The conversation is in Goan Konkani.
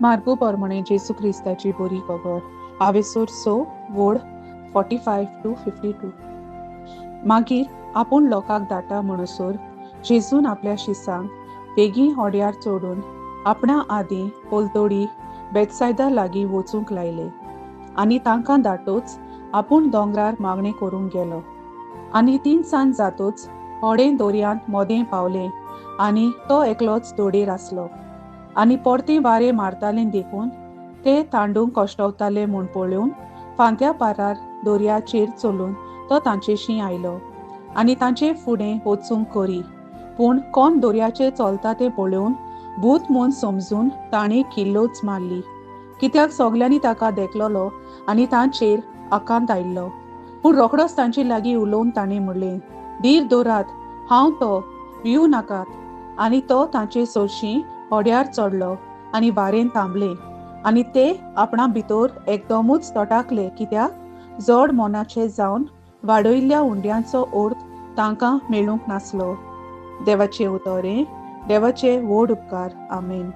मार्गो पोरमणे जेजू क्रिस्ताची बरी खबर आवेसोर 6 वोड 45 to 52. मागीर आपूण लोकांक धाडटा म्हणसर जेजून आपल्या शिसांक बेगीन होड्यार चडून आपणा आदीं पलतडी बेतसायदा लागीं वचूंक लायले आनी तांकां धाडटच आपूण दोंगरार मागणें करूंक गेलो. आनी तिनसांज जातच होडें दर्यांत मोदें पावलें आनी तो एकलोच दोडेर आसलो. आनी परतें वारें मारतालें देखून ते तांडूंक कश्टवताले म्हूण पळोवन फांत्या पारार दर्याचेर चलून तो तांचेशी आयलो आनी तांचे फुडें वचूंक करी. पूण कोण दर्याचेर चलता तें पळोवन भूत म्हूण समजून ताणें किल्लोच मारली, कित्याक सगल्यांनी ताका देखलोलो आनी तांचेर आकांत आयिल्लो. पूण रोखडोच तांचे लागीं उलोवन ताणें म्हणलें, धीर दवरात, हांव तो, भिवू नाकात. आनी तो तांचे सरशीं होड्यार चडलो आनी वारेन थांबलें. आनी ते आपणा भितर एकदमूच तटाकले, कित्याक जड मनाचे जावन वाडयल्ल्या उंड्यांचो अर्थ तांकां मेळूंक नासलो. देवाचे उतरें, देवाचे व्हड उपकार. आमेन.